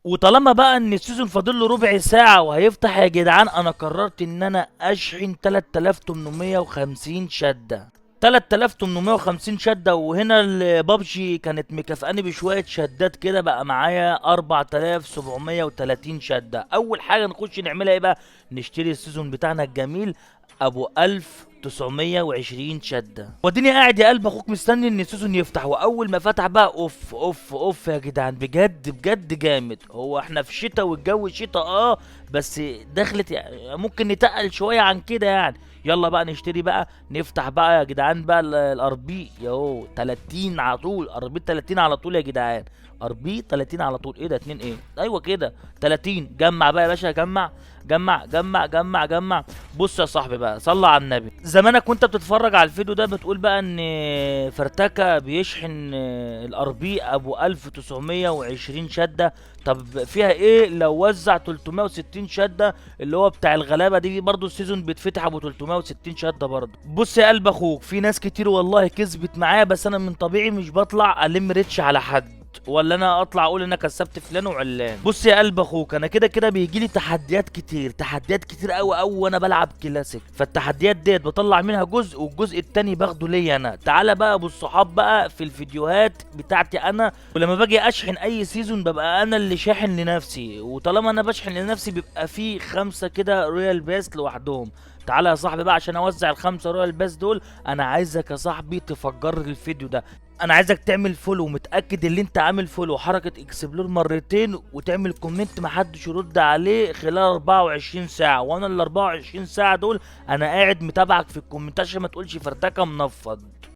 وطالما بقى ان ال season فاضل له ربع ساعة وهيفتح يا جدعان، انا قررت ان انا اشحن 3850 شدة، 3850 شدة. وهنا البابجي كانت مكافئاني بشوية شدات كده، بقى معايا 4730 شدة. اول حاجة نخش نعملها ايه بقى؟ نشتري ال season بتاعنا الجميل ابو 1920 شدة. واديني قاعد يا قلب اخوك مستني ان ال season يفتح، واول ما فتح بقى اوف اوف اوف يا جدعان، بجد بجد جامد. هو احنا في شتاء والجو شتاء بس دخلت يعني ممكن نتقل شوية عن كده يعني. يلا بقى نشتري بقى، نفتح بقى يا جدعان بقى ال RP ياهو 30 على طول، RP 30 على طول يا جدعان، RP 30 على طول. ايه ده 2 ايه؟ ايوه كده 30. جمع بقى يا باشا، جمع جمع جمع جمع جمع. بص يا صاحبي بقى، صلى على النبي. زمانك وانت بتتفرج على الفيديو ده بتقول بقى ان فرتكه بيشحن ال RP ابو 1920 شده، طب فيها ايه لو وزع 360 شده اللي هو بتاع الغلابة دي؟ برضو ال season بيتفتح ابو 360 شده برضو. بص يا قلب اخوك، في ناس كتير والله كسبت معايا، بس انا من طبيعي مش بطلع الم reach على حد، ولا انا اطلع اقول انا كسبت فلان وعلان. بص يا قلب اخوك، انا كده كده بيجي لي تحديات كتير، تحديات كتير قوي قوي، وانا بلعب كلاسيك، فالتحديات ديت بطلع منها جزء والجزء التاني باخده ليا انا. تعالى بقى ابو الصحاب بقى في الفيديوهات بتاعتي انا، ولما باجي اشحن اي season ببقى انا اللي شاحن لنفسي، وطالما انا بشحن لنفسي بيبقى في 5 كده royal pass لوحدهم. تعالى يا صاحبي بقى عشان اوزع ال5 royal pass دول، انا عايزك يا صاحبي تفجر الفيديو ده، انا عايزك تعمل follow، متاكد ان انت عامل follow، حركة explore مرتين، وتعمل comment محدش يرد عليه خلال 24 ساعة، وانا ال 24 ساعة دول انا قاعد متابعك في الكومنتات عشان ما تقولش فرتكه منفض.